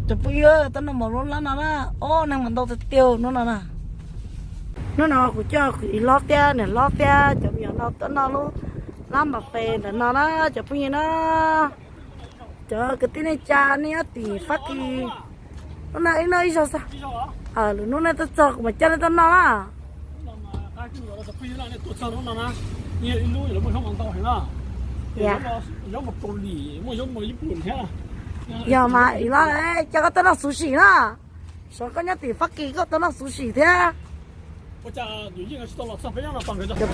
Cov phooj ywg, tuaj noj mov lub lab no na, ob neeg mas ntau tiag tiag hnub no na. Hnub no kuv coj kuv ib hlob thiab niam hlob thiab cov me nyuam no tuaj noj lub lab buffet ntawm no na, cov phooj ywg na. Cov kwv tij neej tsa nej nyob tim Fab Kis, hnub no ib noj ib zaug xwb. Lwm hnub nej tuaj txog kuv mam coj nej tuaj noj na. Yog mas ib hlob, coj koj tuaj noj xuv sim na. Sav koj nyob tim Fab Kis koj tuaj noj xuv sim thiab. Cov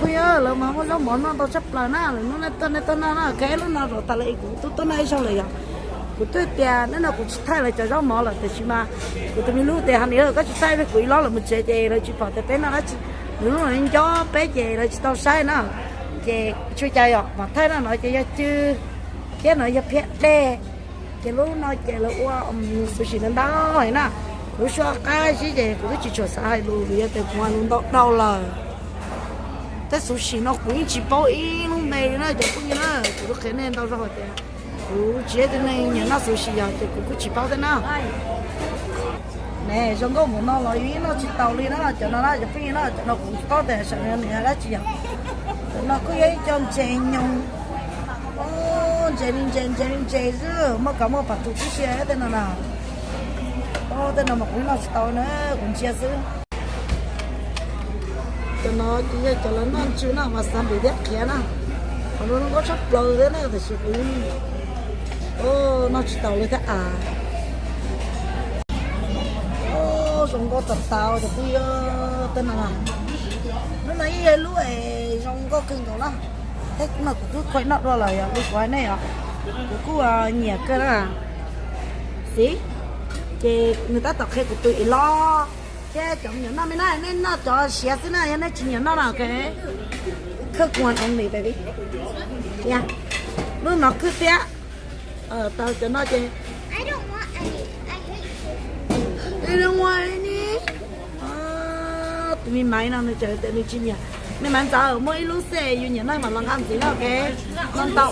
phooj ywg, lawv mas muaj zaub mov noj ntau tshaj plaws na, lwm hnub nej tuaj nej tuaj noj na, kab lub no rau tas lawm es kuv twb tuaj noj ib zaug lawm yom. Kuv twb tias hnub no kuv tsis thaij lawv cov zaub mov lawm tiam sis mas kuv tus me lub tias ha nis koj tsis thaij kuv ib hlob lawv mus tsev ces lawv tsis pom tias peb noj dab tsi. Lwm hnub nco peb ces lawv tsis tau saib na. Ces tsis ua cas yom, mam thaij no no ces yog cw thiab no yog phiab dej. Ces lub no ces lawv ua xuv sim ntau ntau heev na. Kuv suab qab zib ces kuv twb tsis tshua xav hais lus vim yog tias kuv hais lus ntau dhau lawm. Tej xuv sim no kuv yeej tsis paub ib lub npe li na cov phooj ywg na, kuv twb qhia nej ntau zaug hais tias kuv tsis yog ib tug neeg nyiam noj xuv sim yog ces kuv kuj tsis paub thiab na. Ne zoo nkauj mus no los yus yeej noj tsis taus li na, cov no na cov phooj ywg na, cov no kuv tsis paub tias sawv daws nyiam dab tsi yom. Cov no kuj yog ib co ntses nyoos, ntses li ntses, ntses li ntses xwb, muaj kav muaj pam tus tib si tej no na. Tej no mas kuv yeej noj tsis tau na, kuv ntsia xwb. Cov no ces yog cov lawv noj ntsw na, wasabi thiab qhiav na. Qhov no zoo nkauj tshaj plaws thiab na, tiam sis kuv noj tsis taus li thiab as. Zoo nkauj tas tas cov phooj ywg, tej no na. Lub no yeej yog lub es zoo nkauj kawg nkaus na. Thiab no kuv twb khuaib noj dua lawm yog li kuv hais nej os, kuv kuj nyiam kawg na. Xib, ces nws tab tom qhia kuv tus ib hlob thiab cov me nyuam noj me na, nej noj cov siav xwb na, yog nej tsis nyiam noj no ok. Khawb kuas only baby. Lub no khwb thiab. Tau cov no ces tus me maiv no nws tseem tias nws tsis nyiam. Me maiv ntxawm, muaj ib lub xej yus nyiam noj mas los nqa ntxiv na ok. Noj ntau,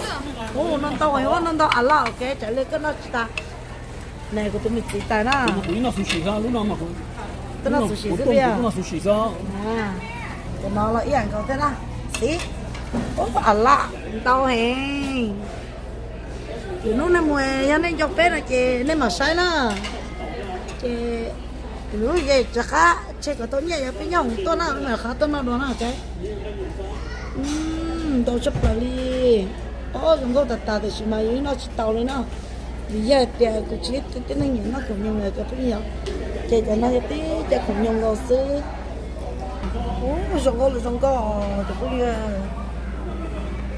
noj ntau, noj ntau a loj ok, tsam li koj noj tsis tas. Ne kuv tus me txiv tais na, kuv noj xuv sim xwb. Cov no los ib yam nkaus thiab na. Xib, a loj ntau heev. Lwm hnub nej mus yog nej nco peb no ces nej mam saib na. Ces lwm hnub ces rov qab tseg kom tau nyiaj yog peb nyob hoov tuaj na, mam rov qab tuaj noj dua na ok. Ntau tshaj plaws li. Ob, zoo nkauj tas tas tiam sis mas yus noj tsis tau li na. Vim yog tias kuv tsis yog ib tug tib neeg nyiam noj khoom nyoos li cov phooj ywg, ces cov no yog tib cov khoom nyoos nkaus xwb. Ub, zoo nkauj los zoo nkauj cov phooj ywg.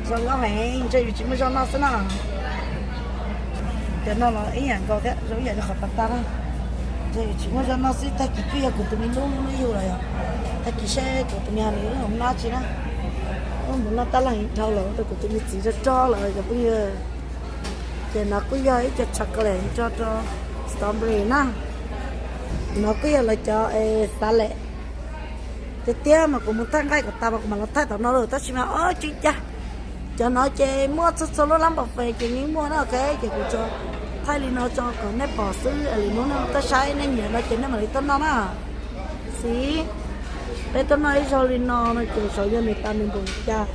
Zoo nkauj heev, ntshe yus tsis muaj zog noj xwb na. Cov no los ib yam nkaus thiab, zoo ib yam li qhov pas tas na. Ntshe yus tsis muaj zog noj xwb, tag kis twb yog kuv tus me lub lub yug los yog. Tag kis seb kuv tus me hais lus lub hoov nab tsi na. Ub, mus noj tab laj heev dhau lawm, kuv tus me txiv rog rog lawm cov phooj ywg. Ces no kuj yog ib co chocolate nrog rau strawberry na. No kuj yog lawv cov xav lem. Tiag tiag mas kuv mus thaij nqaij kom tas mas kuv mam los thaij tom no lawm tab sis mas o tsis cas. Cov no ces muaj txhua txhua lub lab npam fes ces yeej muaj na ok, ces kuv tsuas thaij li no tso kom nej pom xwb, lwm hnub nej tuaj saib nej nyiam no ces nej mam li tuaj noj na. Xib, peb tuaj noj ib zaug li no no ces xyov yog nws tas nws npaum li cas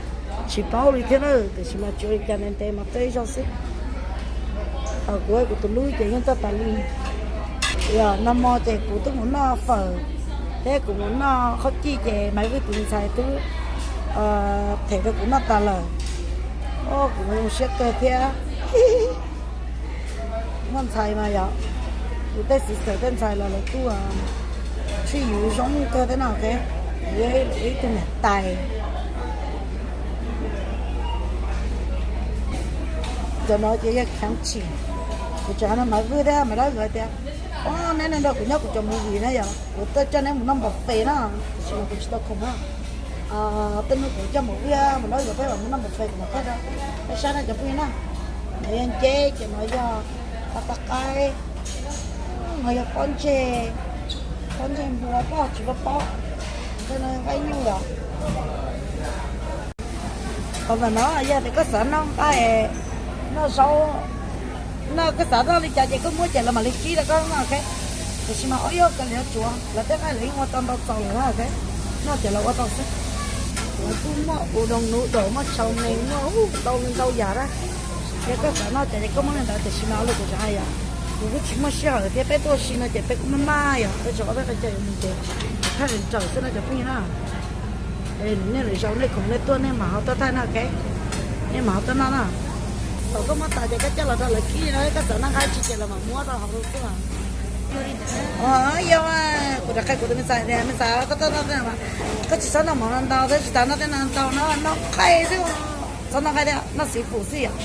tsis paub li thiab na, tiam sis mas tsis ua li cas, ntev ntev mas tuaj ib zaug xwb. Thaum kuv kuv tus lub ces yeej tuaj tas li. Yog nag hmo ces kuv twb mus noj fawm thiab kuv mus noj qhaub cij ces Maiv Vwj tus ntxhais twb them rau kuv noj tas lawm. O, kuv zoo siab kawg thiab. Muaj ntxhais mas yog kuv tej sister tej ntxhais los lawv kuj treat yus zoo kawg thiab no ok. Yog ib tug niam tais. Cov no ces yog khaav tshim. Kuv tseem hais rau Maiv Vwj thiab Maiv Dawb Vwj tias, o, neb nrog kuv nyob kuv cov movie na yog kuv tuaj coj neb mus noj npam fes na, tiam sis mas kuv tsis tau khoom na. Tej hnub kuv coj Maiv Vwj Maiv Dawb Vwj peb mam mus noj npam fes kuv mam thaij rau peb saib na cov phooj ywg na. No yog nceb, ces no yog paj tag qaib, no yog pob ntseg, pob ntseg npua pob tsis pob pob, nqaij nyuj yom. Qhov ntawm no yog tias koj xav noj nqaij, noj zaub, No koj xav noj li cas ces koj muab ces lawv mam li kib rau koj noj, ok. Tiam sis mas ob yog kawg li tsuav lawv tej nqaij lawv yeej ua tau ntau txaus lawm na, ok. Noj ces lawv ua tau xwb. Lawv kuj muaj u doo nuv daus, muaj chow mein, muaj ntau li ntau yam na. Yog koj xav noj ces koj muab li ntawd, tiam sis mas li kuv hais yom, kuv kuj tsis muaj sij hawm thiab, peb tuaj ua si no ces peb kuj maj maj yom, peb tsuas ob peb qe caug yuav mus ces thaij nrawm xwb no cov phooj ywg na. Nej lwm zaus nej khoom nej tuaj nej mam ho tuaj thaij no, ok. Nej mam ho tuaj noj na. Thaum koj muab tas ces koj coj los rau lawv kib no, koj xav noj nqaij tsi ces lawv mam muab rau hauv xwb. Yog kuv rov qhia kuv tus me ntxhais tias, me ntxhais, koj tuaj noj tej no, koj tsis txhob noj mov no ntau thiab, tsis tas noj tej no ntau no, noj nqaij xwb. Txhob noj nqaij thiab, noj xis fum xwb yom.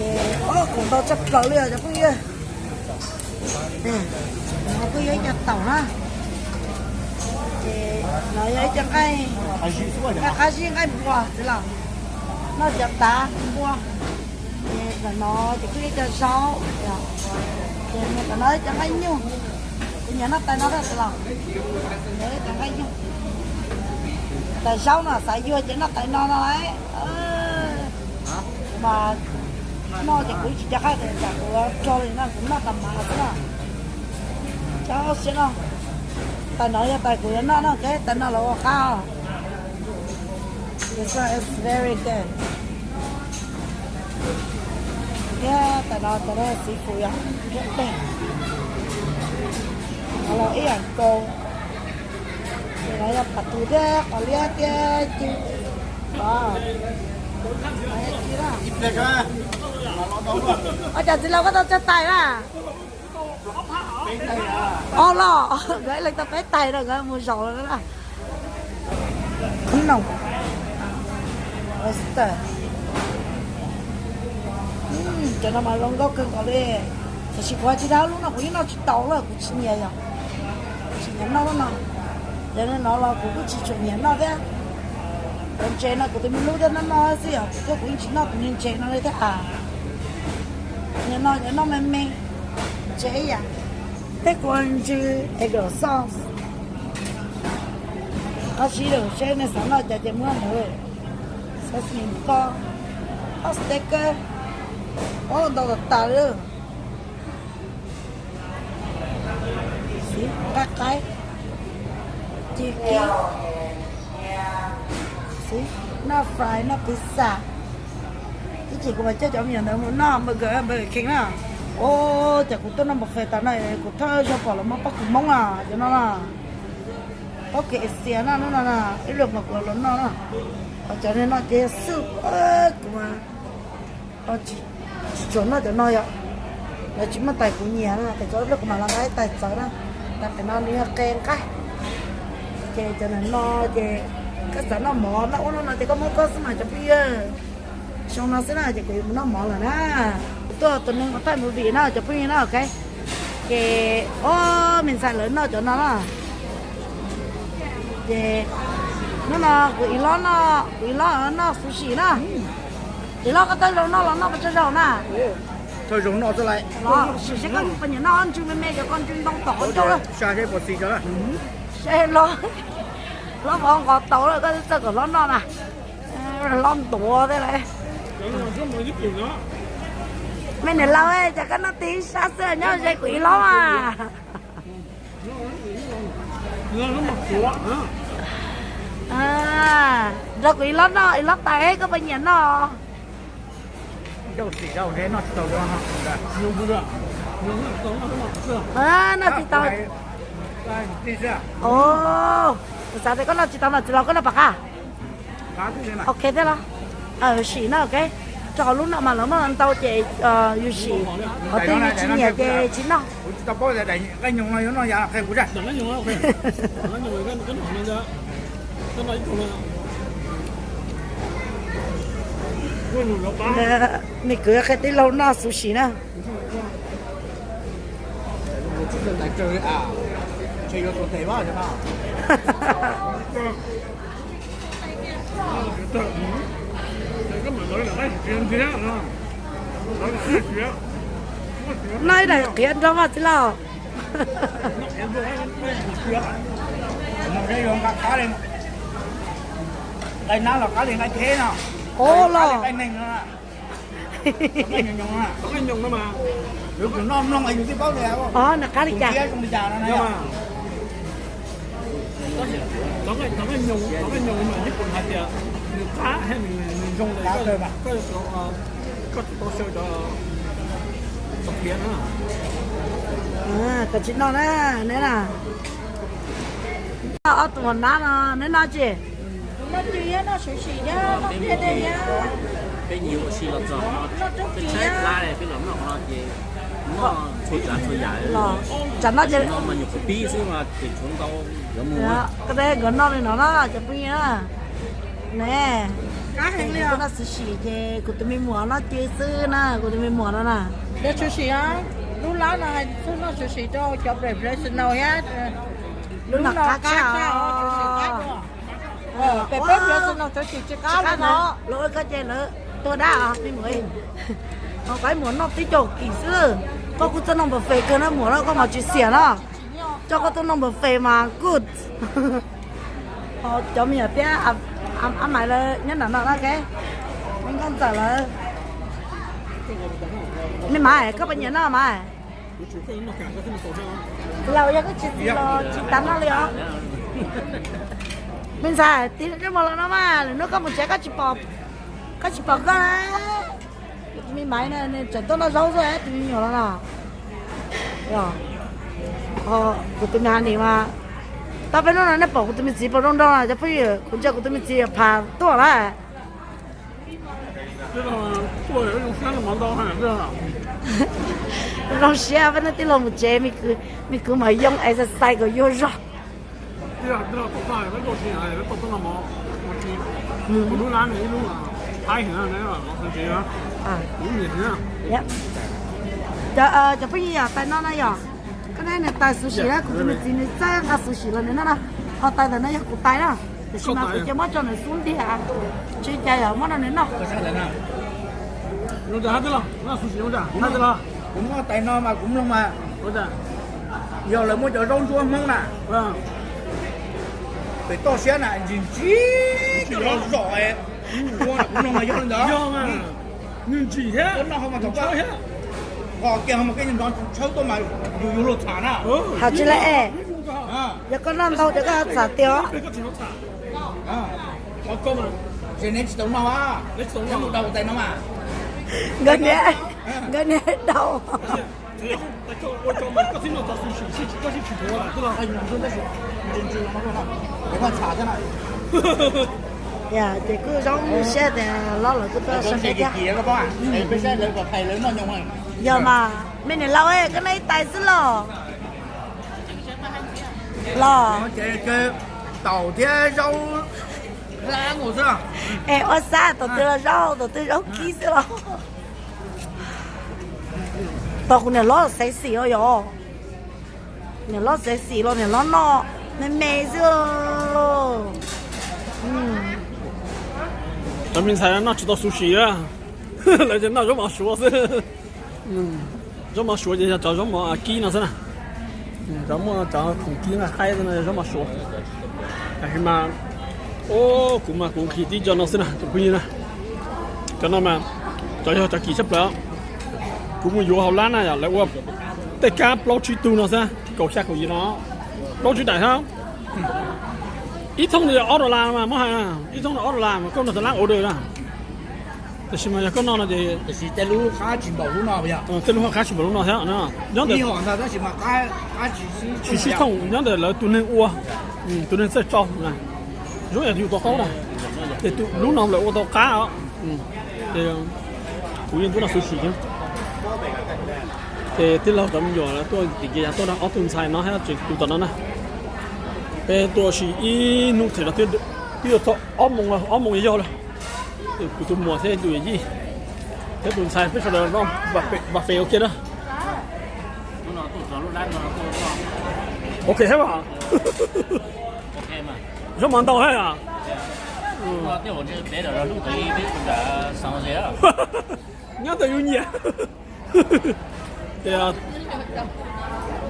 Ces ob khoom ntau tshaj plaws li os cov phooj ywg. No kuj yog ib co taum na. Ces no yog ib co nqaij, nqaij qab zib, nqaij npua txiv laus. Noj cov tav npua. Ces ntawm no ces kuj yog ib co zaub. Ces ntawm no ib co nqaij nyuj. Kuv nyiam noj tais no thiab txiv laus. Nyiam ib co nqaij nyuj. Tais zaub no xav yuag ces noj tais no no. Mas noj ces kuv tsis nco qab tias kuv rog li no kuv noj tas mas xwb na. Cov siab no, tais no yog tais kuv yuav noj no, tais no los ua qab. This one is very good. Thiab tais no cov no xis fum yom, thiab teg. No los ib yam nkaus. Ces no yog pas tus thiab qos liab thiab ci. Ua cas txiv laus koj tau tsawg tais na? Ob los, nkawd ib leeg tau peb tais no nkawd mus zaum lawm na. Khwb noom, oyster. Cov no mas zoo nkauj kawg nkaus li. Tiam sis kuv tsis tau lub no, kuv yeej noj tsis tau lawm, kuv tsis nyiam yom. Kuv tsis nyiam noj lub no. Cov no los kuv kuj tsis tshua nyiam noj thiab. Cov ntses no kuv tus me lub thiaj noj noj xwb yom, kuv thiab kuv yeej tsis noj tus niag ntses no li thiab. Nyiam no cov noj me me, ntses ib yam. Tej kua ntsw, egg roll sauce. Qab zib lawm, seb nej xav noj cov ces muab ntawd. Sesame balls, hot steak, ntau tas tas li. Xib, nqaij qaib, ci kib, xib, noj fry, noj pizza. Ib chim kuv mam coj cov me nyuam ntawd mus noj burger, Burger King na. Ua cas kuv tuaj noj buffet tas no kuv thawj zaug pom lawv muab pob kws Hmoob na, cov no na. Pob kws Asia na, hnub no na, ib pliag mas kuv los noj na. Ho cov no ces xwb, kuv mas tsis tshua noj cov no yom. Lawv tsis muaj tais kuv nyiam na, ces cov ib pliag kuv mam los nqa ib tais txawv na. Tais pem no nws yog qe nqaij. Ces cov no ces koj xav noj mov noj ub noj no ces koj muab koj xwb mas cov phooj ywg. Xyoo no xwb na ces kuv yuav mus noj mov lawm na. Kuv tuaj tus neeg ua thaij movie na cov phooj ywg na, ok. Ces ob me ntxhais lawv noj cov no na. Ces hnub no kuv ib lob noj, kuv ib lob noj sushi na. Ib lob koj tau zoo noj los noj pes tsawg zaus na? Los sim seb koj puas nyiam noj ntsw me me cov ko ntsw ntoo tom qhov ncauj lawm. Seb lob, lob vov nqos tau lawm koj txawj kom lob noj na. Lob ntuav thiab lauj. Me niam laus, cas koj noj tig ib sab xwb nyob ze kuv ib lob mas. Nrog kuv ib lob noj, ib lob tais, koj puas nyiam noj? Noj tsis tau. Kuv xav tias koj noj tsis tau no txiv laus, koj noj pom qab. Ok thiab los? Sim no, ok. Rau qhov lub no mas lawv muaj ntau ces yus sim, qhov twg yus tsis nyiam ces tsis noj. Me kwv qhia tij laug noj sushi na. Noj ib daim qhiav nrog mas txiv laus. Nqaij nab los qab li nqaij theb no. Ua los. Cov nqaij nyoos no mas, cov nqaij nyoos no mas, nws qab li cas? Cov nqaij nyoos, cov nqaij nyoos mas Hmoob hais tias nws qab thiab nws zoo, koj tsis tau xyaw cov, cov piav na. Koj tsis noj na, neb na. Ob tug nab no neb noj tsis? Peb nyias ua si los txog, peb tshaib plab li, peb los noj qhov no ces noj txhua tsav txhua yam. Tsam no ces noj mas nyuam qhuav pib xwb mas ces tshuav ntau. Koj teb nkawd noj li no na cov phooj ywg na. Ne, kuv noj tshwm sim ces kuv tus me muam noj ces xwb na, kuv tus me muam no na. Lub lab no hais txhub noj tshwm sim rau cov professional thiab. Lub no qab tshaj os. Peb professional tshwm sim tsis qab li no. Lawv ua koj ces lawv tuag dab os me muam. Ho qab muam noj tib co kim xwb. Koj kuj txawj noj buffet kawg na muam, koj mas tsis xiam na. Coj koj tuaj noj buffet mas good. Ho cov me nyuam thiab, ab maiv lawv nyob nram no na, me nkauj ntxawm lawv. Me mas koj puas nyiam noj mas? Laus yog koj tsis txiv los tsis tas noj li os. Me ntxhais, tig zaj mos los no mas lwm hnub koj mus tsev koj tsis pom, koj tsis pom koj na. Tus me maiv na tseem tuaj noj zaub xwb tus me nyuam no na. Kuv tus me nim mas, tau peb hnub no nej pom kuv tus me txiv puas zoo nraug na cov phooj ywg? Kuv ntsia kuv tus me txiv pham tuaj lawm. Zoo siab peb hnub tij laug mus tsev, me kwv mas yoo exercise kom yuag zog. Cov phooj ywg, yog tais no na yog, koj ne nws tais xuv sim na, kuv tus me txiv nws txawj nqa xuv sim los nws noj na. Ho tais ntawm no yog kuv tais na, tiam sis mas kuv cia muab tso nws xub ntiag, tsis cas yog muab rau nws noj. Kuv noj tais no mas kuv mloog mas, yog lawv muab cov zaub ntsuab Hmoob na, pem toj siab na ntsis ntsis coj los zom ua na, kuv mloog mas yog li ntawd. Nws ntsim thiab, noj ho mas thaum koj qos kiag ho mas koj nrov tshawb tuaj mas yus yuav luag txham na. Hais tsis lawm es, yog koj noj ntau ces koj txham tiag os. Ces neb tsis tau noj, neb mus dau tais no mas. Nkawd niam, nkawd niam dau. Ces kuj zoo siab tias los lawv kuj tuaj so peb thiab. Yog mas, me niam laus, koj noj ib tais xwb los? Los, taum thiab zaub hlab nkaus xwb. Es ua xav tom twg los zaub, tom twg zaub kib xwb los? Tos kuv niam hlob xaiv xim os yog. Niam hlob xaiv xim los niam hlob noj me me xwb. Cov me ntxhais noj tsis tau xuv sim, lawv ces noj zaub mov suav xwb. Zaub mov suav ces yog cov zaub mov kib no xwb na. Cov muaj cov khoom kib nqaij qaib xwb no yog zaub mov suav. Tab sis mas, o, kuv mas kuv nqhis tib co no xwb na tus phooj ywg na. Cov no mas, cov yog cov kim tshaj plaws. Kuv mus yuav hauv lab na yom, lawv ua tej kab plaub tsib tug no xwb, kaum xya kaum yim no, plaub tsib daim xwb. Ib thooj no yog ob dollar mas muab hais, ib thooj no ob dollar mas koj nrog tas lab order na. Tab sis mas yog koj noj no ces tej lub qab tsis npaum lub no thiab. Nyob ntawm sib thooj nyob ntawm lawv tus neeg ua, tus neeg txawj tsau na. Zaub yog tus tau qaub na, ces lub no lawv ua tau qab os. Ces kuv yeej tuaj noj xuv sim thiab. Ces tij laug cov me nyuam tuaj tim ces yog tuaj nrog ob tug ntxhais no thiab tseem tus tom no na. Peb tuaj ua si ib hnub them no twb yuav txog ob moos, ob moos yog lawm. Kuv tus muam thiab tus yawm yij thiab tus ntxhais peb sawv daws noj buffet ua ke na. Ok thiab mas. Zaub mov ntau thiab yom. Nyob ntawm yus nyiam. Ces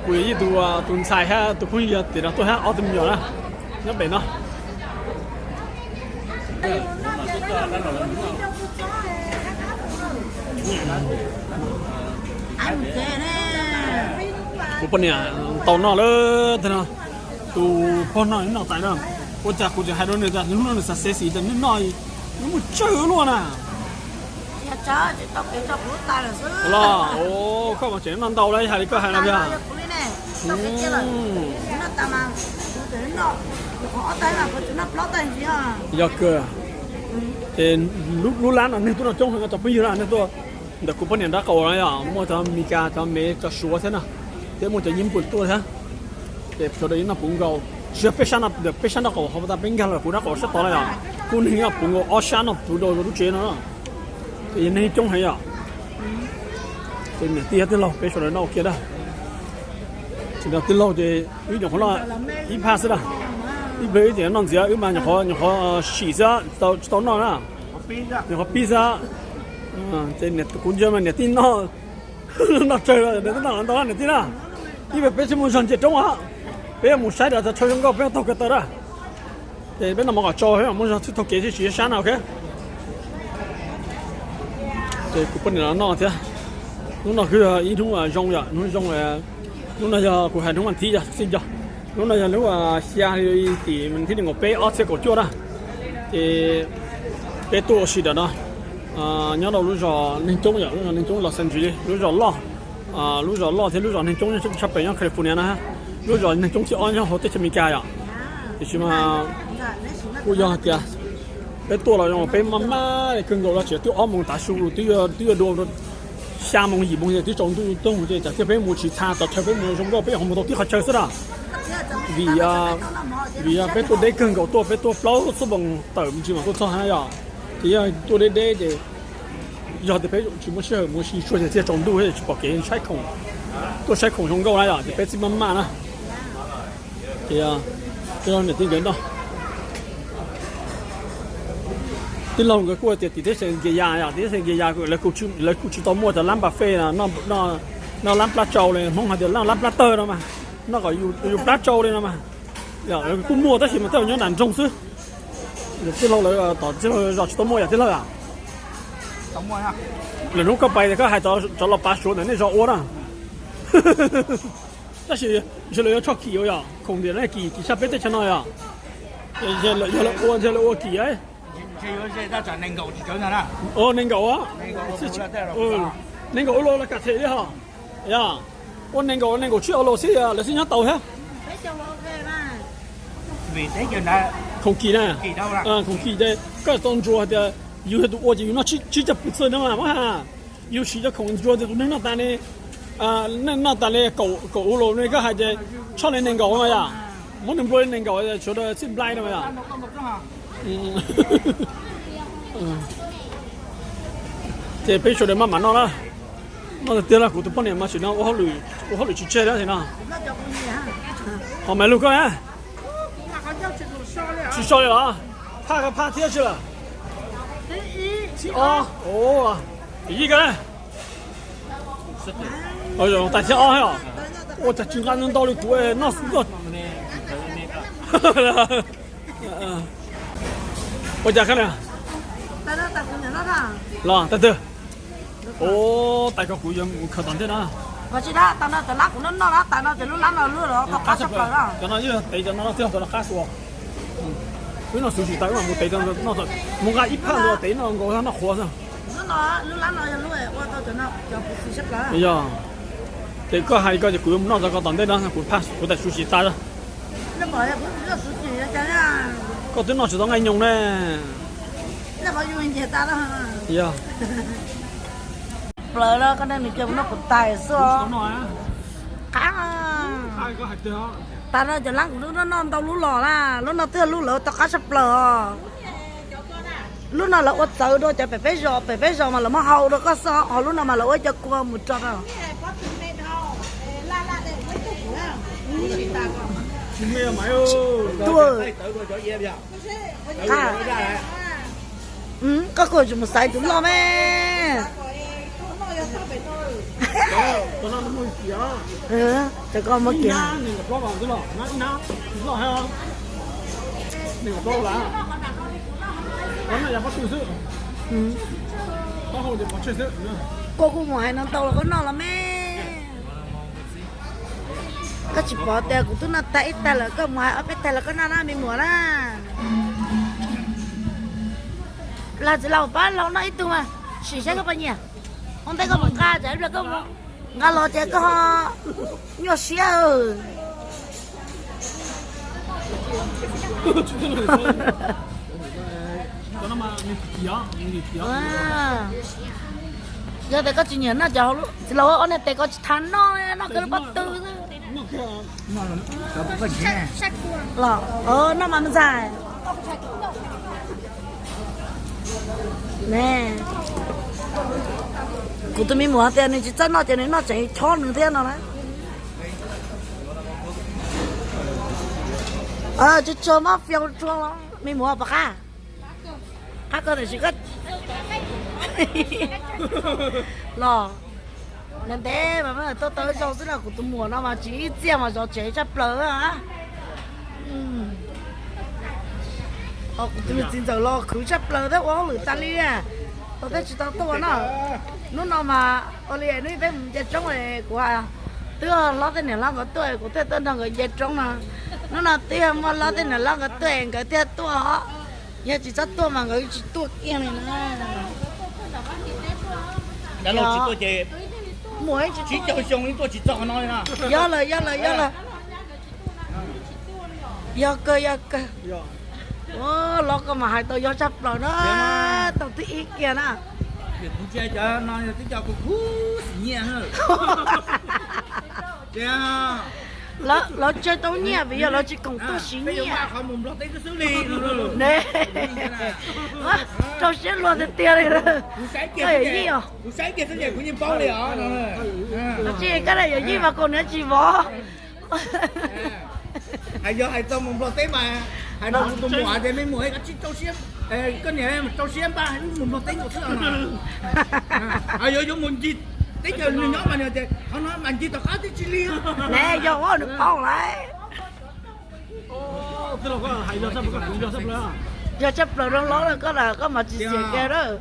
kuv yawm yij tus, tus ntxhais thiab tus phooj ywg tim no tuaj thiab ob tug me nyuam na, nyob pem no. Kuv poj niam tau noj lawm tiag no. Tus pog no noj tais na. Ua cas kuv tseem hais rau nws tias hnub no nws xav xev xis tias nws noj, nws mus tsawg luaj na. Los, koj mas tseem noj ntau lawm hais li koj hais no tiag. Yog kawg. Ces lub lab no neeg tuaj noj coob heev cov phooj ywg na, neeg tuaj ntawm kuv poj niam nrab qaum na yom, muaj cov Mis Kas, cov Mev, cov Suav thiab na, thiab muaj cov Yeeb Npum tuaj thiab. Ces sawv daws yeej noj puv nkaus, tsis yog peb sab no, peb sab nrab qaum hauv tas peb nkag los kuv nrab qaum sab tod na yom, kuj neeg noj puv nkaus, ob sab noj puv nkaus lub tsev no. Ces yog neeg coob heev yom. Ces niam tij thiab tij laug peb sawv daws noj ua ke na. Tsis nrog tij laug ces wb nyuam qhuav noj ib phaj xwb na. Ib pliag wb ces noj ntxiv, wb mas nyuam qhuav, nyuam qhuav sim xwb, tsis tau noj na. Nyuam qhuav pib xwb. Ces kuv ntsia mas niam tij noj, noj tsawg, niam tij noj ntau niam tij na. Ib pliag peb tsis mus zog ntsia roob os, peb yuav mus saib cov chaw zoo nkauj peb yuav taug kev tawm na. Ces peb noj mov kom tsau, muaj zog thiaj taug kev thiaj tsis sab na, ok. Ces kuv poj niam los noj thiab. Hnub no kuj yog ib hnub zoo yom, hnub zoo. Hnub no yog kuv hais hnub vas thib yog xij nco. Hnub no yog lub xya tim thib nees nkaum peb ob txhiab kaum cuaj na. Ces peb tuaj ua si ntawm no, nyob rau lub zos neeg coob yom, lub zos neeg coob Los Angeles, lub zos loj, lub zos loj thiab lub zos neeg coob tshaj plaws nyob California na. Lub zos neeg coob thib ob nyob hauv teb chaws Amelikas yom. Tiam sis mas kuj yog hais tias peb tuaj los zoo peb maj maj li kawg nkaus los tseem twb ob moos tav su, twb yuav dua xya moos yim moos ces twb tsaus ntuj toog ces cas thiaj peb mus tsis txha tau chaw peb mus zoo nkauj peb ho mus tau tib qhov chaw xwb na. Vim, vim peb tuaj deb kawg nkaus, tuaj peb tuaj plaub xuab moos tawm me ntsis mam tuaj txog na yom. Ces yog tuaj deb deb ces yog tias peb tsis muaj sij hawm mus ua si tshuaj ces thiaj tsaus ntuj tsis pom kev saib khoom, tuaj saib khoom zoo nkauj na yom, ces peb txij maj maj na. Ces niam tij nkawd noj. Tij laug nkawd kuj tias tim teb chaws Nkias Yas yom, tim teb chaws Nkias Yas lawv kuj tsis tau muaj cov lab buffet, noj lab plab tsau li, Hmoob hais tias lab plab tawg no mas, noj kom yus plab tsau li no mas. Lawv kuj muaj tab sis mas tej zaum nyob nram nroog xwb. Tij laug lawv tom tij laug zos tsis tau muaj yom tij laug a? Lwm hnub koj pais koj hais cov los pav Suav ntawm nej zos ua na. Tab sis ntshe lawv yuav tshoj kim ua yom, khoom tias nej kim kim tshaj peb teb chaws no yom. Yog lawv ua, yog lawv ua kim. Nees nkaum, nees nkaum ua los kam them li ho. Yog ua nees nkaum, nees nkaum tsib ua los xwb lawv xij nyob tau thiab. Khoom kim na, khoom kim ces koj tau ntsuas hais tias yus yog tus ua ces yus noj tsib caug pes txwj no mas muab ha. Yus siv cov khoom ntsuas tias tus neeg noj tas li, noj tas li kaum ua los ne koj hais tias tshoj li nees nkaum no yom, muab nws nplua li nees nkaum sawv daws txij nplai no yom. Ces peb sawv daws maj mam noj na. Noj tiag tiag los kuv tus poj niam mas sim no ua hauj lwm tsis tseg thiab no. Ho Maiv Lug koj na? Tsis so li los? Phaj, phaj thiab tsi lawm? Thib ob. Yij koj na? Tais thib ob os. Ua cas tsis nqa ntau li kuv noj xwb. Ua cas koj na? Los tais twg? Tais ko kuv yuav mus khaws tom ntej na. Tsis, tais no cov lab kuv noj noj na, tais no cov lub lab no lub los qab tshaj plaws na. Cov no yog tev cov no no twb yog cov no qab xwb. Wb noj xyuv tsis tas wb mam mus tev, mus nqa ib phaj ntawd tev noj nkaus noj qhuav xwb. Lub no, lub lab no yog lub ua tau cov no cov kuv xyuv tshaj plaws. Yog, ces koj hais koj ces kuv yuav mus noj cov ko tom ntej no, kuv phaj kuv tais xyuv tsis tas. Koj twb noj tsis tau nqaij nyoos ne. Yog. Plaws no koj nej nws cia kuv noj kuv tais xwb os. Qab. Tais no cov lab kuv twb noj noj ntau lub los na, lub no twb yog lub lawv tau qab tshaj plaws os. Lub no lawv ua txawv dua cov pem peb zos, pem peb zos mas lawv muab hau dua koj xwb, ho lub no mas lawv ua cov kua mus tso rau. Koj kuj tsis mus xaiv tus loj me. Cov ko muab kiag. Koj kuj mus hais no ntau los koj noj los me. Koj tsis pom tias kuv twb noj tag ib tag lawm, koj mus hais ob peb tag lawm koj noj na me muam na. Los txiv laus pab laus noj ib tug mas, sim saib koj puas nyiam. Ua ntej koj mus nqa tsam ib pliag koj mus nqa los ces koj nyuaj siab. Yog tias koj tsis nyiam noj cov hauv lub txiv laus ob niag tes koj tsis thav noj, noj kiag lub pob tw xwb. Los noj mas me ntxhais. Ne, kuv tus me muam tias nws tsis txawj noj ces nws noj tseem chob nws thiab no na. Tsuag tsuag mab fiau tsuag los me muam pom qab. Qab koj tam sim koj los ntev ntev mas tuaj tau ib zaug xwb na, kuv tus muam no mas tsis ib txiaj mas zov tsev tshaj plaws. Kuv tus me txiv ntxawm los khwv tshaj plaws thiab ua hauj lwm tas li, tau thiab tsis tau tuaj ua no. Hnub no mas ua li hnub peb mus nce roob kuv twb hlob tej niam hlob nkawd tuaj kuv thiaj tuaj nrog nkawd nce roob no. Hnub no twb yog muaj hlob tej niam hlob nkawd tuaj nkawd thiaj tuaj os. Yog tsis txhob tuaj mas nkawd tsis tuaj kiag li na. Muaj tsib caug xyoo tuaj tsis txog qhov no li na. Yog lawm, yog lawm, yog lawm. Yog kawg, yog kawg. Hlob koj mas hais tau yog tshaj plaws na, tau twb ib kiag na. Kuv ntsia cov no twb cov kuv khuv xim nyiam. Lawv tsawg tau nyiaj vim yog lawv tsis koom tuaj siv nyiaj. Rau siab luag tiag tiag li. Koj yawm yij os. Tsis koj yawm yij mas kaus hniav tsis vov. Hais yog hais txog mus Nplog teb mas hais rau tus muam tias me muam, koj tsis rau siab, koj niam rau siab npaj mus Nplog teb nkaus xwb. Yuav yuav mus ncig teb chaws nws nyob mas nws tias qhov no mas ncig tom qab twb tsis li. Ne yog ua nws paub lawm. Yog tshaj plaws rau hlob lawm koj na, koj mas tsis xiam kiag lawm.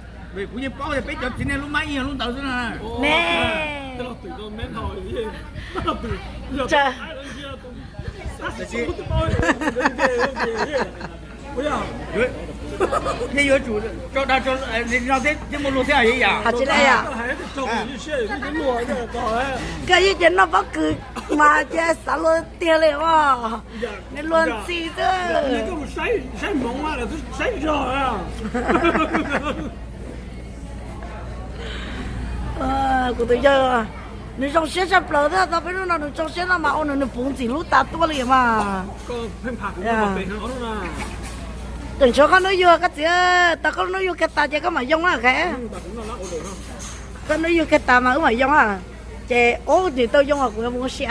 Kuv yeej paub tias peb cov txiv neej lub mab ib yog lub ntawd xwb na. Ne, yeej yuav tsum tso dag tso, no thiab thiaj muaj luag thiab yam. Tsis li yam. Koj yeej ces noj pob kws mas ces xav luag tiag li os. Nws luag ntxhi xwb. Kuv tus yawg nws zoo siab tshaj plaws thiab, tau peb hnub no nws zoo siab no mas ua nws nws puv ntxim hlub tas tuaj li mas. Tseem tshuav koj hnub yuag koj txiv, tau koj hnub yuag kiag tas ces koj mam yoo na. Koj hnub yuag kiag tas mas wb mam yoo na. Ces ub nws tau yoo os, kuv yuav mus ua si.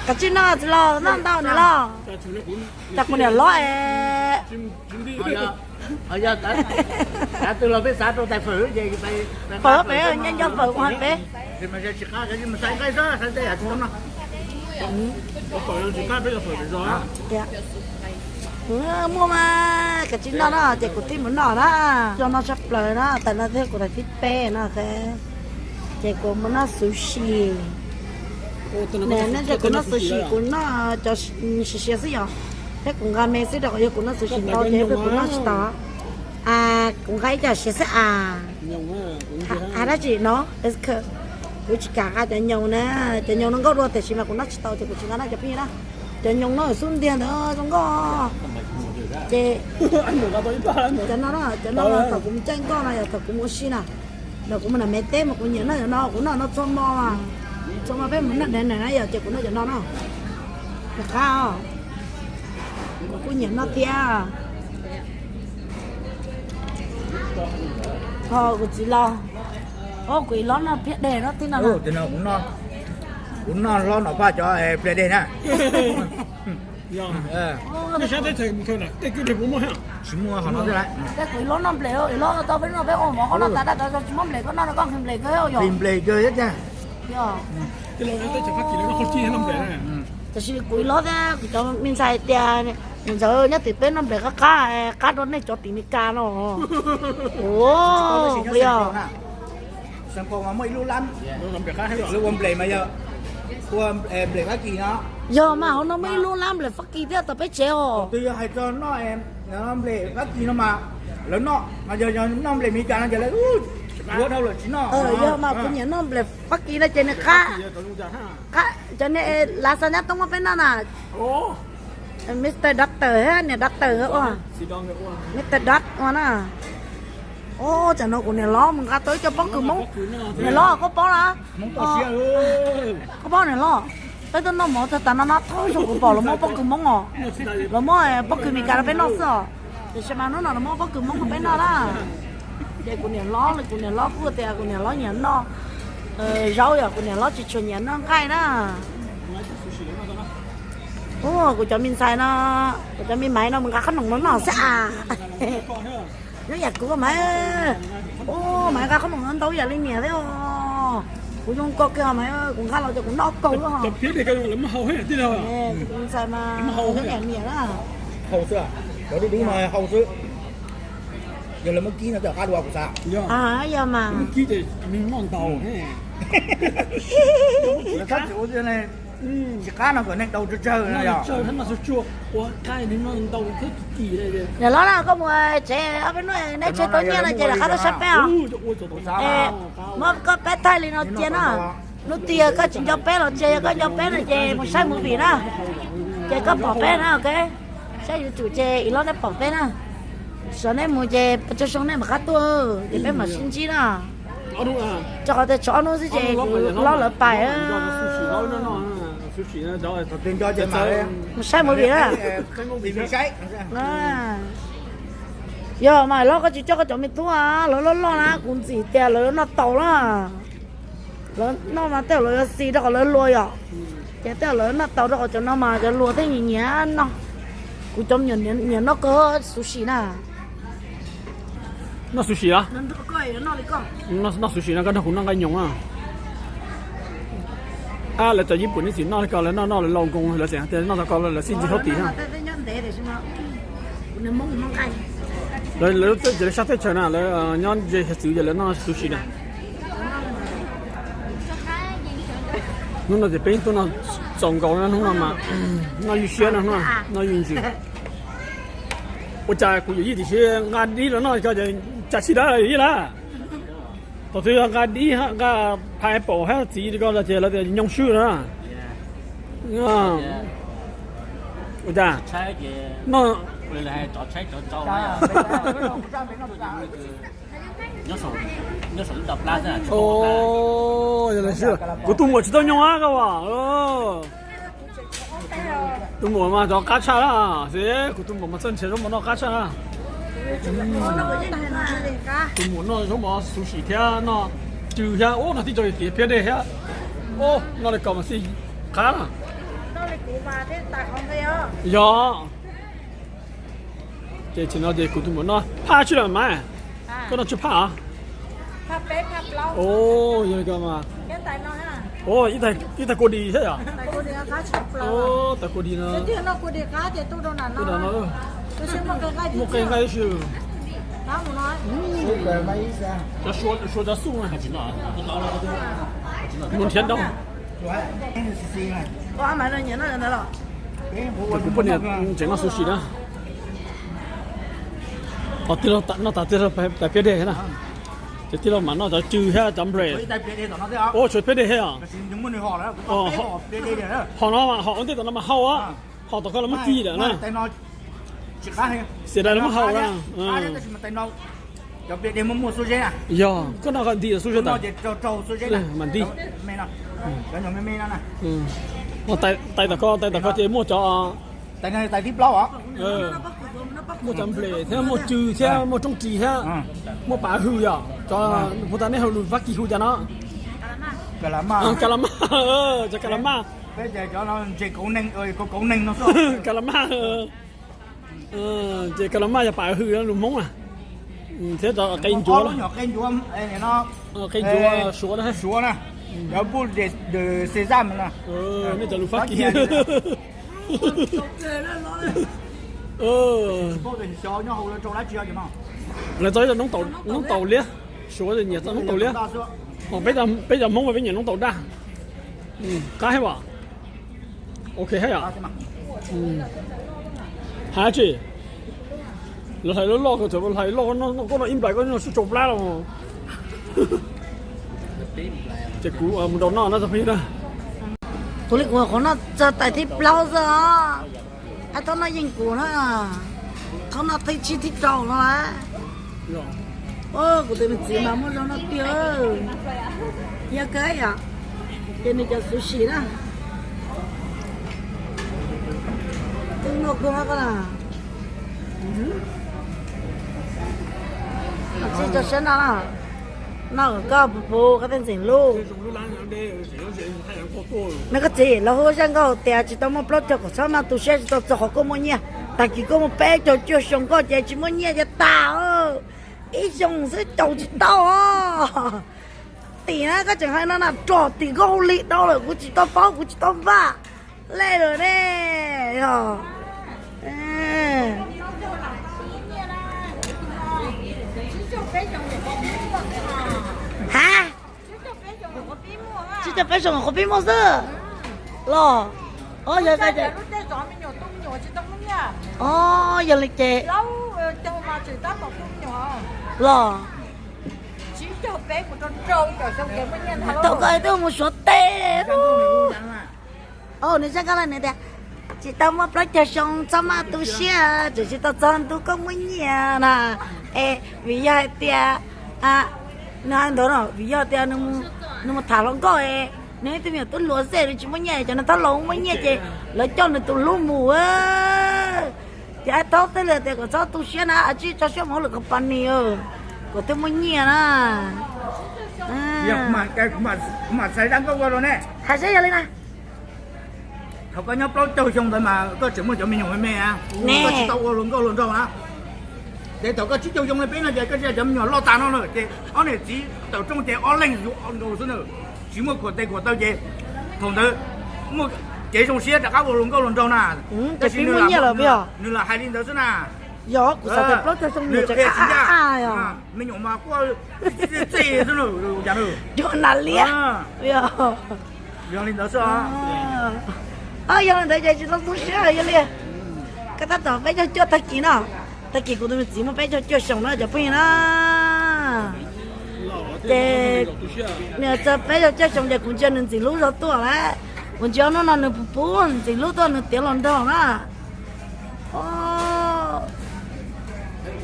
Kav tsij noj txiv los noj ntau nws los. Cas kuv niam hlob es twg los peb xav rau tais fawm ces fawm peb, nco nco fawm ua peb. Muaj mas kav tsij noj no ces kuv thiaj mus noj na. Zoo no tshaj plaws na, tas no thiab kuv tas thib peb no. Ces kuv mus noj xuv si. Ne, nyob ntawm kuv noj xuv si kuv noj cov siav siav xwb yom, thiab kuv nqa me xwb rau qhov yog kuv noj xuv si ntau ces kuv noj tsis tau. Kuv nqa ib co siav xwb as. Hais dab tsi no, kuv tsis kam nqa cov nyoos na. Cov nyoos no nkauj dua tiam sis mas kuv noj tsis tau ces kuv tsis nqa na cov phooj ywg na. Cov nyoos no xub ntiag ntawd zoo nkauj. Ces cov no, cov no thaum kuv mus caij nkoj no yog thaum kuv mus ua si na. Los kuv mus nram Mes teb mas kuv nyiam noj cov no, kuv noj no txhua hmo mas. Txhua hmo peb mus noj dab na yog ces kuv noj cov no na. Qab os. Kuv kuj nyiam noj thiab. Ho kuv txiv los, o kuv ib los noj pliag deg no tib no. Kuv noj hlob Nom Paj cov pliag deg na. Tsis muaj qhov no thiab. Kuv ib los noj nplej, ib los tau peb noj peb ua mov qhov no tas dab tas tsis muab nplej koj noj no koj nqhis nplej kawg yog. Nqhis nplej kawg thiab tiag. Tab sis kuv ib los thiab kuv cov me ntxhais tias Ntxawm nyob tim peb noj nplej qab qab, qab rau nej cov tim Meskas no. Ua, yog. Ua nplej mas yog, ua nplej Fab Kis no. Yog mas hauv no muaj ib lub lab nplej Fab Kis thiab tau peb tsev os. Twb yog hais txog noj nplej Fab Kis no mas lawv noj, yog noj nplej Meskas no ces lawv ua dhau lawm tsis noj. Yog mas kuv nyiam noj nplej Fab Kis no ces nws qab. Cov niag lav xa nyab toob muab peb noj na. Mister Doctor thiab niam Doctor ua, Mister Doc ua na. Ua, tsam no kuv niam hlob mus nqa tau ib co pob kws Hmoob. Niam hlob koj paub na? Koj paub niam hlob? Peb tuaj noj mov txog tas no no thaum kuv pom lawv muab pob kws Hmoob os. Lawv muab pob kws Meskas rau peb noj xwb os. Tiam sis mas hnub no lawv muab pob kws Hmoob rau peb noj na. Ces kuv niam hlob, kuv niam hlob kuj tias kuv niam hlob nyiam noj zaub, yog kuv niam hlob tsis tshua nyiam noj nqaij na. Ua, kuv cov me ntxhais no, kuv cov me maiv no mus nqa qhob noom no noj xwb as. Nyob yam kuv mas, ua, mas nqa qhob noom no ntau yam li niam thiab os. Kuv zoo koj kiag mas, kuv nqa los ces kuv noj kaus lawm. Cov me ntxhais mas nyob yam niam na. Hau xwb, cov dub dub no hau xwb. Yog lawv muab kib no tej qab dua kuv xav. Yog mas. Kib ces nws noj ntau. Tsis qab no kom neeg tau tsawg tsawg no yog. Niam hlob na, koj mus tsev ob peb hnub neb tsev tau nyiaj no ces rov qab tuaj saib peb os. Muab koj peb thaij li no cia na. Hnub twg yog koj tsis nco peb los tsis yog koj nco peb no ces mus saib movie na. Ces koj pom peb na, ok. Saib YouTube ces ib los neb pom peb na. Sawv neb mus ces peb tso zoo neb mam qab tuaj, ces peb mam sib ntsib na. Rau qhov tias tshuav ob hnub xwb ces kuv hlob lawv pais. Mus saib movie na. Yog mas hlob koj tsis coj koj cov me tub, lawv loj loj na, kuv ntxim tias lawv noj tau na. Lawv noj mas tej zaum lawv yuav xis rau qhov lawv luag yom. Ces tej zaum lawv noj tau rau qhov cov no mas cov luag thiaj nyiam nyiam noj. Kuv cov me nyuam nyiam noj kawg sushi na. Noj sushi a? Noj sushi no koj nrog kuv noj nqaij nyoos na. Ab, lawv cov Yij Pum nej txiv noj li ko, lawv noj noj lawv laus nkoos, lawv tseem tias noj tau ko lawv xij ntsis hauv tim na. Lawv, lawv sab teb chaws na, lawv nyob ze hiav txwv ces lawv noj sushi na. Hnub no ces peb tuaj noj txaus nkaus na, hnub no mas noj ywj siab no, hnub no noj ywj ntsis. Ua cas kuv yawm yij tiam sis nqa dib los noj ko ces cas sib dab yawm yij lawm. Thaum twg yog nqa dib nqa pineapple hab txiv li ko los ces lawv tias nyoog swb na. Ua cas noj. Kuv tus muam tsis tau nyoog a koj as. Tus muam mas cov qab tshaj na, kuv tus muam mas txawj nrhiav zaub mov noj qab tshaj na. Tus muam noj zaub mov sushi thiab noj cw thiab, ub, noj tib co tiav phiab dej thiab. Ub, noj li ko mas xij qab na. Yog. Ces tsis no ces kuv tus muam noj phaj tsw lawm mas. Koj noj tsw phaj a? Yog li ko mas. Ib tais kua dis thiab yom? Tais kua dis no. Muaj qe nqaij tib si. Cov suav cov xuj no. Mus nrhiav ntau. Kuv poj niam tseem noj sushi na. Noj tas tij laug tais phiab dej na. Ces tij laug mam noj cov cw thiab cov npres. Ua tshuav phiab dej thiab os. Hom no, hom ua ntej tom no mas hau a. Hom tom ko los muab ci lawm na. Xiam dais los muab hau na. Yog koj noj ko nti xub zeb tas. Mas nti. Tais tom ko, tais tom ko ces muaj cov muaj cov nples thiab muaj cw thiab muaj roob ris thiab muaj pav hws yom. Cov puas tas nej hauj lwm Fab Kis hu cas no? Kalamaj, cov kalamaj. Kalamaj. Ces kalamaj yog pav hws lus Hmoob na. Thiab cov qe ncuav, qe ncuav suav na. Cov pub de sezam na. Nej cov lus Fab Kis. Lawv txog ib co noob taum liab, Suav nyiam txog noob taum liab. Peb cov Hmoob mas peb nyiam noob taum daj. Qab heev as. Ok heev yom. Hais tsis, lawv hlais loj loj, koj txawm hlais loj, koj noj ib nplais koj noj tsau plab los. Ces kuv mus nrau noj no tag pib na. Kuv li kuv qhov noj txog tais thib plaub xwb os. Ab, thaub noj yeej kuv na, thaub noj thib tsib thib rau no. Kuv tus me txiv mas muaj zog noj tiag. Yog kawg yom, ces nws cov sushi na. Twb muaj kua ko na. Tsis tso siab no, no koj puv puv koj tej ntxim hlub. No koj txiv, lawv hu zaj nkauj tias tsis tau muaj plaub caug kom txhob maj tu siab, tsis tau txog qhov koj muaj nyiaj. Tag kis koj muaj peb caug cuaj xyoo koj ces tsis muaj nyiaj ces tag. Ib xyoo xwb caum tsis tau. Tim na koj tseem hais no na, rog tim koj hu li dhau lawm, kuv tsis tau paub, kuv tsis tau npaj lej lawm ne. Yog ha, tsib caug peb xyoo qhov pib muaj xwb los. Yog, yog li ces los thaum koj twb mus Suav teb. Nws zaj nkauj no nws tias tsis tau muaj plaub caug xyoo txhob maj tu siab, tseem tsis tau txog ntu koj muaj nyiaj na. Es vim yog hais tias nws hais ntawd no vim yog tias nws mus tham hluas nkauj, nws ib tug me nyuam tub hluas xwb nws tsis muaj nyiaj, cov neeg thaub laus muaj nyiaj ces lawv coj nws tus hlub mus. Ces thaub thiaj li tias kom txhob tu siab na, tsib tso siab mus hauj lwm company, kom thiaj muaj nyiaj na. Kuv mam txhais zaj nkauj ua rau ne. Hais saib yog li na. Thaum koj nyob plaub caug xyoo ntawd mas koj tseem muaj cov me nyuam me me, koj tsis tau ua hluas nkauj hluas nraug na. Ces thaum koj tsib caug xyoo li peb no ces koj tsis yog cov me nyuam loj tas no lawm ces ob niam txiv tawm rooj ces ob leeg yug nkaus xwb na. Tsis muaj khuam tes khuam taw ces thaum ntawd muaj kev zoo siab rov qab ua hluas nkauj hluas nraug na. Tab sis nws lam hais li ntawd xwb na. Yog kuv xav tias plaub caug xyoo nws qhia tsis ncaj. Me nyuam mas quaj txij xwb na. Yog na liab. Yog li ntawd xwb. Yog li ntawd ces tsis tau tu siab yog li. Koj tab tom peb caug cuaj tag kis no, tag kis kuv tus me txiv muaj peb caug cuaj xyoo na cov phooj ywg na. Ces nws txog peb caug cuaj xyoo ces kuv ntsia nws ntxim hlub zog tuaj lawm. Kuv ntsia hnub no nws puv puv ntxim hlub tuaj nws tiav hluas nraug na.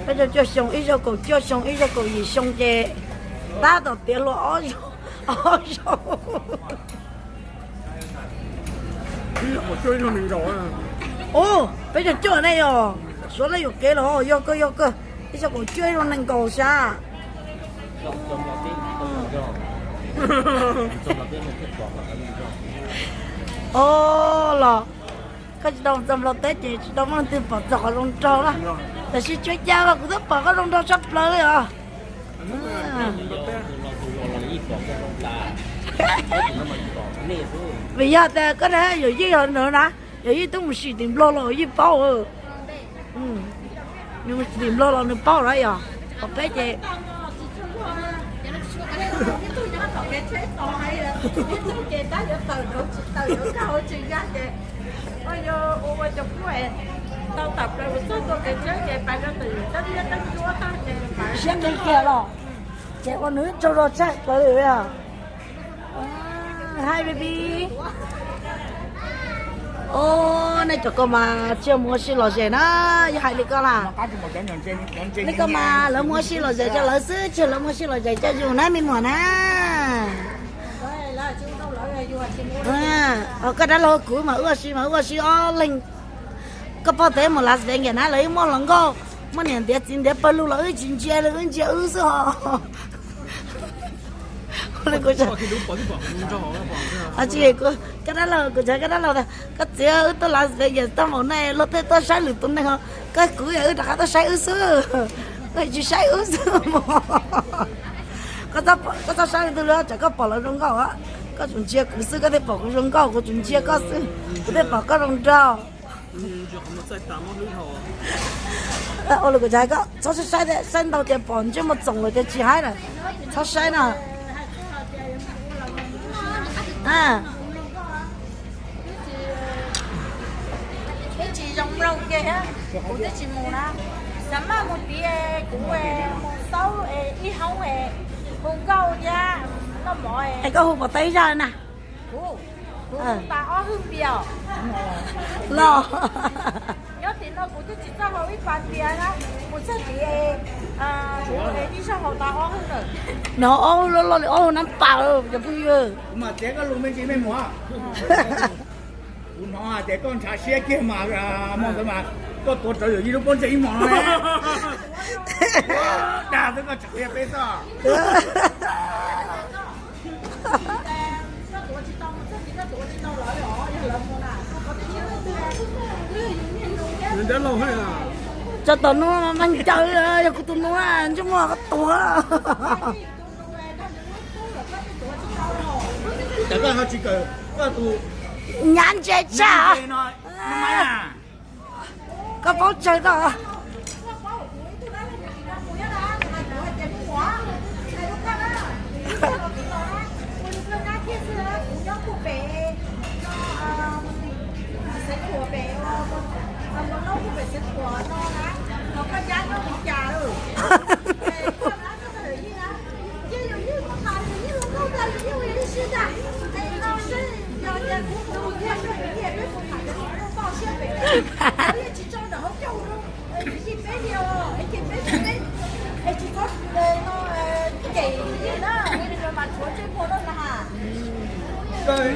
Peb caug cuaj xyoo, ib zaug kaum cuaj xyoo, ib zaug kaum yim xyoo ces tab tom tiav hluas ob zaug, ob zaug. Peb caug cuaj ne yog, Suav lawv yuam kev los yog kawg yog kawg, ib zaug kaum cuaj ib zaug nees nkaum xya. Os, los koj tsis tau txog Nplog teb ces tsis tau muaj leej twg pom txog qhov zoo nraug na. Tab sis tsuas cas mas kuv twb pom koj zoo nraug tshaj plaws li os. Vim yog tias koj yawm yij ntawd na, yawm yij twb mus sim tim Nplog los yij paub. Nws mus sim tim Nplog los nws paub lawm yog, qhov peb ces siab nqis kiag los, ces ua nws tsaug zog tshaj plaws li os. Hi baby. Os, nej cov ko mas tsis mus ua si lom zem na, yog hais li ko na. Nej ko mas lawv mus ua si lom zem rau lawv xwb, tsis yog lawv mus ua si lom zem coj yus na me muam na. Koj dab laug kuv mas wb ua si mas wb ua si ob leeg. Koj paub tias mus Las Vegas na lawv yeej muaj hluas nkauj, muaj niam ntiav txiv ntiav pawg lug los wb tsis ntsia li, wb ntsia wb xwb os. Tsis, koj dab laug, kuv cov koj dab laug tias koj txiv, wb tuaj Las Vegas tag npaum no luag tej tuaj saib lwm tus neeg, koj kuv yog wb rov qab tuaj saib wb xwb, wb tsis saib wb xwb mog. Koj txhob saib leej twg li, tsam koj pom lawv zoo nkauj, koj tsuas ntsia kuv xwb koj thiaj pom kuv zoo nkauj, kuv tsuas ntsia koj xwb kuv thiaj pom koj zoo nraug. Ua li kuv hais koj txhob saib saib, saib ntau ces pom ntsej muag txoom lawm ces tsis haib na. Txhob saib na. Twb tsis zoo mloog kiag thiab, kuv twb tsis mus na. Xav maj mus tid, kuv mus xaub ib hoob, hu nkauj thiab noj mov. Es koj hu pom tau ib zaj na. Kuv, kuv hu tas ob hwj npias los. Nyob tim no kuv twb tsis txawj haus ib pas npias na, kuv txawj tid, kuv ib zaug haus tas ob hwj lawm. No ob hwj loj loj li ob hwj nab pas cov phooj ywg. Kuv mas txiav koj lus me ntsis me muam. Kuv hnov hais tias koj ntshav siab kiag mas, mus ntawd mas koj tuav rawv yawm yij lub pob ntseg ib hmos no ne. Dag xwb koj tsis qhia peb xwb. Tso tom no mas ncaws, yog kuv tus nus ntsej muag koj tuag. Nyab ntse tshaj. Koj paub tsawg tau.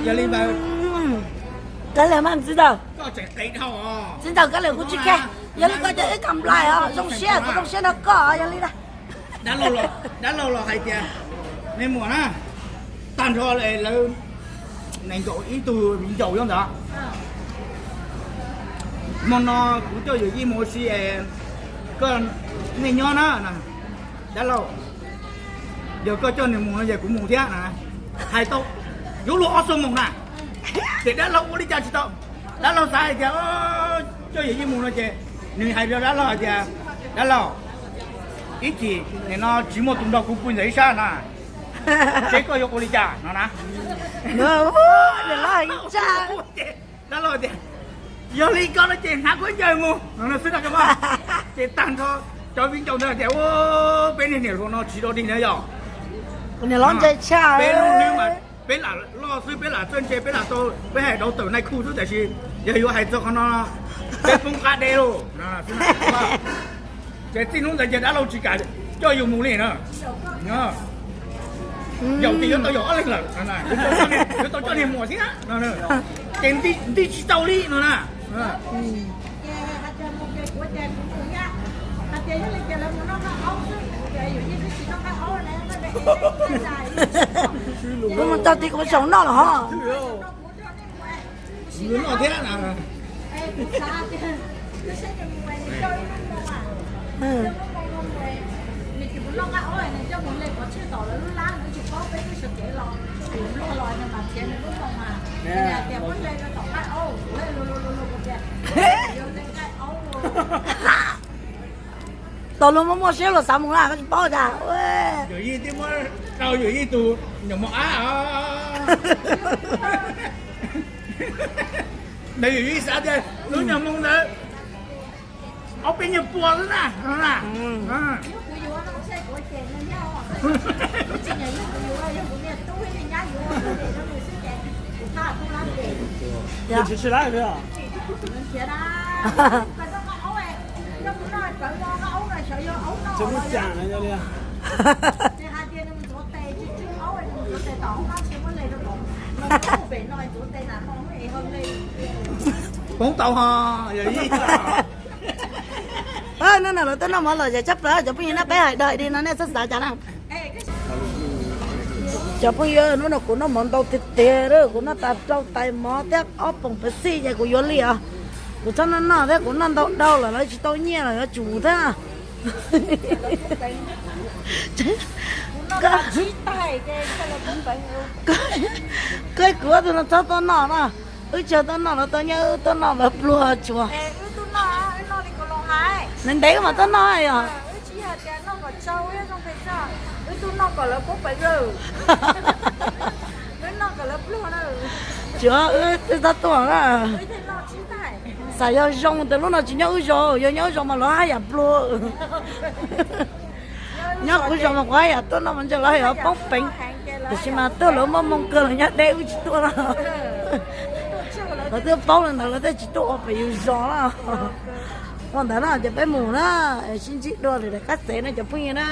Yog li ntawd, kab liag mas txiv ntawd, txiv ntawd kab liag kuv tsis khe. Yog li koj cov ib kam nplais os, zoo siab kuv zoo siab nrog koj yog li ntawd. Dab laug los hais tias, me muam na, tag nrho lawv nees nkaum ib tug viv ncaus nyob ntawd. Hmo no kuv coj yawm yij mus ua si, koj nej nyob na. Dab laug, yog koj coj nws mus no ces kuv mus thiab na. Hais tau yuav luag ob xuab moos na, ces dab laug ua li cas tsis tau. Dab laug xav hais tias coj yawm yij mus no ces nws hais rau dab laug hais tias, dab laug, ib chim nim no tsis muaj tus nrog kuv pw ntawm ib sab na, seb koj yuav ua li cas no na. Dab laug tias, yog li koj no ces hnav khaub ncaws mus no xwb no. Ces tag nrho cov viv ncaus ntawd tias, peb niag niam hluas no tsis dog dig na yog. Peb lub hlwb mas peb lam loj xwb, peb lam txawj ntse, peb lam tau, peb hais dau tawm nai khu xwb, tiam sis yog yuav hais txog qhov no peb poob qab deb lauj. Ces txij hnub ntawd ces dab laug tsis kam coj yus mus li na. Yaum ces yuav tau yaum ob leeg lawm, yuav tau coj niag muam thiab, ces nti tsis tau li no na. Kuv mus tau tid kuv xyaum noj los ho. Noj thiab na. Tau luag muaj muaj siab luag xav mus na, koj tsis paub cas. Yawm yij twb muab rau yawm yij tus nyuam mos ab. Ntawd yawm yij xav tias lub nyuag moo ntawd ob peb nyuag pua xwb na. Poob tau ho, yawm yij. No no lawv twb noj mov lawm, yog tsab plaws cov phooj ywg na, peb hais dawm li no nej txhob xav cas na. Cov phooj ywg, hnub no kuv noj mov ntau tiag tiag, kuv noj tas rau tais mov thiab ob poom pes xij ces kuv yuav li os. Kuv txhob noj noj thiab, kuv noj ntau dhau lawm lawv tsis tau nyiaj los yuav tsum thiab. Koj, kuv tus no txhob tuaj noj na. Wb tsis tuaj noj, lawv tuaj nyob wb tuaj noj lawv pluag tsuas. Ntev ntev wb mam tuaj noj yom. Tsuas wb twb txhob tuaj na. Xav yog zoo tias lub no tsis nyob wb zos, yog nyob wb zos mas lawv haj yam pluag. Nyob kuv zos mas kuv haj yam tuaj noj mas ntshe lawv haj yam poob peev. Tiam sis mas tuaj lawv muaj moo kawg los nyob deb wb tsis tuaj no. Lawv twb paub li ntawd lawv thiaj tsis tuaj ua pem yus zos na. Ua ntawd na ces peb mus na, sib ntsib dua lwm daim qab xev na cov phooj ywg na.